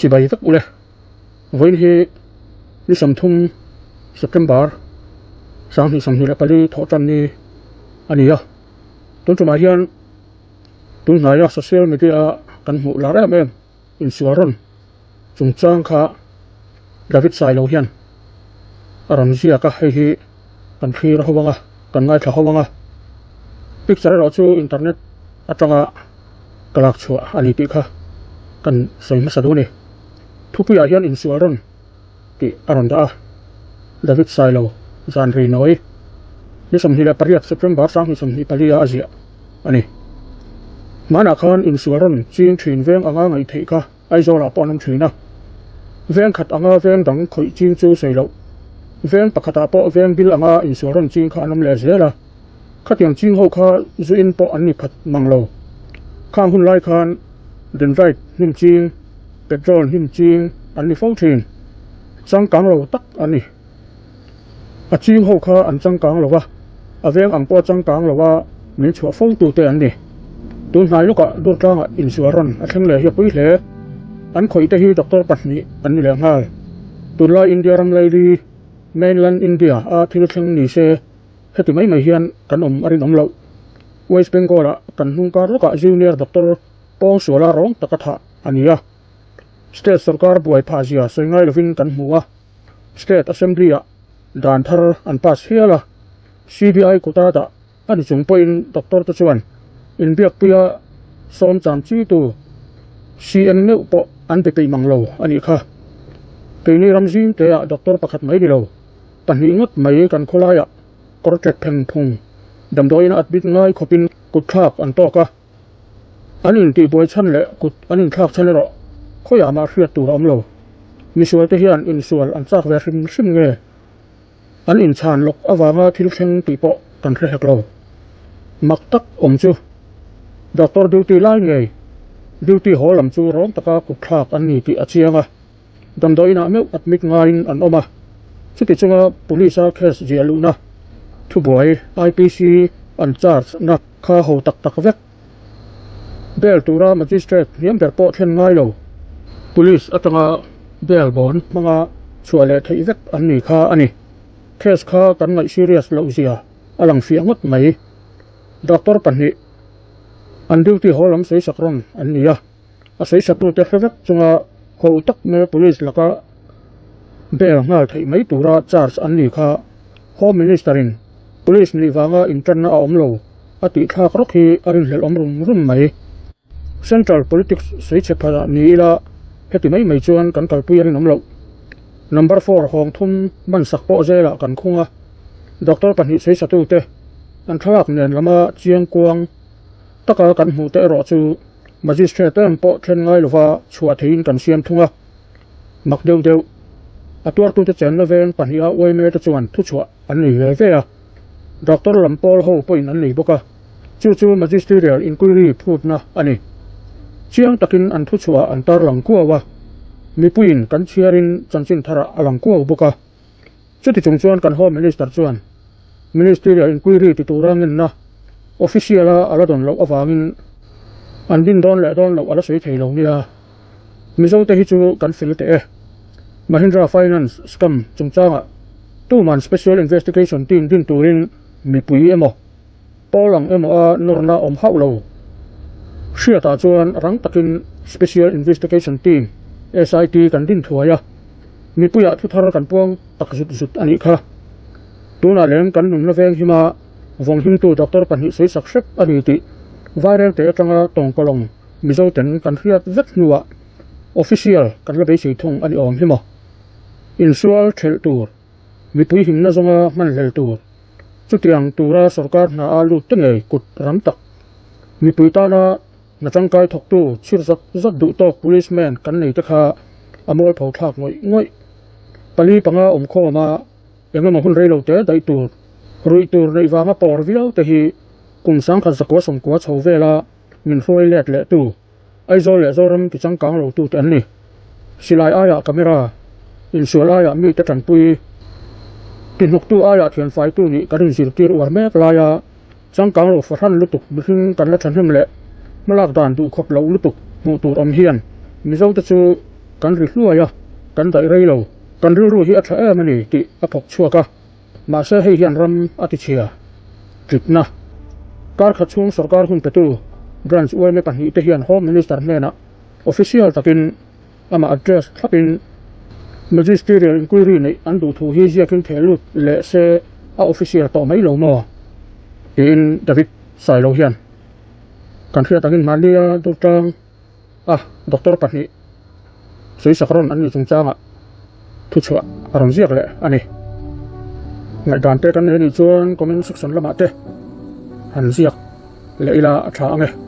Chibai vek ule. Vawiin hi ni 30 September 2024 thawh tan ni a ni a. Tun tumah hian tun hnaia social media a kan hmuh lar em em insual rawn chungchang kha David Sailo hian a rawn ziak a, hei hi kan thlir ho ang a, kan ngaithla ho ang a. Picture erawh chu internet atanga ka lak chhuah a ni tih kha kan sawi hmasa duh a ni. Thupuiah hian insual rawn tih a rawn dah a, David Sailo zan ri nawi ni 28 September 2024 a a ziah a ni. Hmanah khan insual rawn ching thin veng anga ngaih theih kha Aizawlah pawh an awm thin a, veng khat anga veng dang khawih ching chu sawi loh, veng pakhatah pawh veng bil anga insual rawn ching kha an awm leh zel a. Khatiang ching ho kha zu in pawh an ni phat mang lo. Khang hun lai khan Dendrite hnim ching, petrol hnim ching an ni fo thin. Changkang lo tak an ni. A ching ho kha an changkang lo va, a veng ang pawh a changkang lo a, min chhuah fo tu te an ni. Tun hnai lawkah Durtlangah insual rawn a thleng leh hi a pui hle. An khawih te hi doctor pahnih an ni leh nghal. Tunlai India ram laili, mainland India, a thil thleng ni se, Heti mai mai hian kan awm a rinawm loh. West Bengal-ah kan hnung kar lawkah Junior Doctor Pawngsuala rawng taka thah a ni a. State sorkar buai phah zia sawi ngai lovin kan hmu a. State Assembly-ah dan thar an pass hial a. CBI kuta dah a ni chung pawhin doctor te chuan inbiakpuia sawm cham chi tu CM meuh pawh an be peih mang lo a nih kha. Keini ram zing teah doctor pakhat mai ni lo. Pahnih ngawt mai kan khawlaiah kawr tlek pheng phung damdawiin a admit ngai khawpin kut thlak an tawk a, an intihbuai chhan leh kut an inthlak chhan erawh khawiah mah hriat tur a awm lo. Misual te hian insual an chak ve hrim hrim nge an inchhan lawk avanga thil thleng tih pawh kan hre hek lo. Mak tak awm chu doctor duty lai ngei duty haw lam chu rawng taka kut thlak an ni tih a chiang a. Damdawiinah meuh admit ngaiin an awm a, chuti chunga police a case ziah luhna thubuai IPC an charge na kha ho tak tak vek. Bail tura magistrate hniam ber pawh thlen ngai lo. Police atanga bail bawn hmanga chhuah leh theih vek an ni kha a ni. Case kha kan ngaih serious loh zia a lang fiah ngawt mai. Doctor pahnih an duty haw lam sawisak rawn an ni a. A sawisatute hre vek chunga ho tak mai police laka bail nghal theih mai tura charge an ni kha Home Minister in police nih vanga intanna a awm lo a tih thlak rawk hi a rinhlelh awm rum rum mai. Central politics sawichhe phalh ni ila heti mai mai chuan kan kalpui a rinawm loh. Number four hawng thum man sak pawh zelah kan khung a, doctor pahnih sawisatute an thlalak nen lama chiang kuang taka kan hmuh te erawh chu Magistrate em pawh thlen ngai lova chhuah theihin kan siam thung a, mak deuh deuh. A tuartute chenna veng pahniha uaime te chuan thuchhuah an nei ve ve a, doctor lam pawl ho pawhin an nei bawk a, chu chu magisterial inquiry phutna a ni. Chiang takin an thuchhuah an tarlang kuau a, mipuiin kan chhiarin chanchin tharah a lang kuau bawk a. Chuti chung chuan kan Home Minister chuan Ministerial Inquiry ti tura ngenna official a a la dawn loh avangin an din dawn leh dawn loh a la sawi thei lo nia. Mizo te hi chu kan fel teh e. Mahindra Finance scam chungchangah tuman Special Investigation Team din turin mipui emaw pawl ang emaw a nawrna awm hauh lo. Hriatah chuan rang takin Special Investigation Team, SIT, kan din thuai a. Mipuiah thu thar kan puang tak zut zut a nih kha. Tunah leng kan nunna veng hima vawnghimtu doctor pahnih sawisak hrep a ni tih viral te atanga tawngkawlawng Mizo ten kan hriat vek hnuah official kan la beisei thung a ni awm hi maw. Insual thelh tur, mipui himna zawnga hmanhlel tur, chutiang tura sorkar hna a lut te ngei kut ram tak mipui tana Hna tangkai thawktu chhir zat zat duh tawk policeman kan nei te kha a mualpho thlak ngawih ngawih. Pali panga awm khawm a eng emaw hun reilo te daih tur, ruih tur neih vanga pawr viau te hi kum sangkhat zakua sawmkua chho vela min hruai let leh tu Aizawl leh Zoram ti changkang lo tu te an ni. Silai aiah camera, insual aiah mite tanpui, ti hnawktu aiah thianfaitu nih kan inzirtir uar mek laia Changkang lo fahran lutuk mihring kan la thahnem leh hmalak dan duhkhawp loh lutuk hmuh tur awm hian Mizote chu kan ri hluai a, kan daih rei lo. Kan rilru hi a tha em a ni tih a thawk chhuak a, mahse hei hian ram a tichhia. Tlipna. Kar khat chhung sorkar hun petu Branch yma pahnihte hian Home Minister hnenah official takin amah address thlapin Magisterial Inquiry neih an duh thu hi ziakin theh lut leh se a official tawh mai lo maw? tiin David Sailo hian kan hriat angin mahnia Durtlang a doctor pahnih sawisak rawn an nih chungchangah thuchhuah a rawn ziak leh a ni. Ngaihdan te kan nei anih chuan comment section lamah te han ziak leh ila a tha ang e.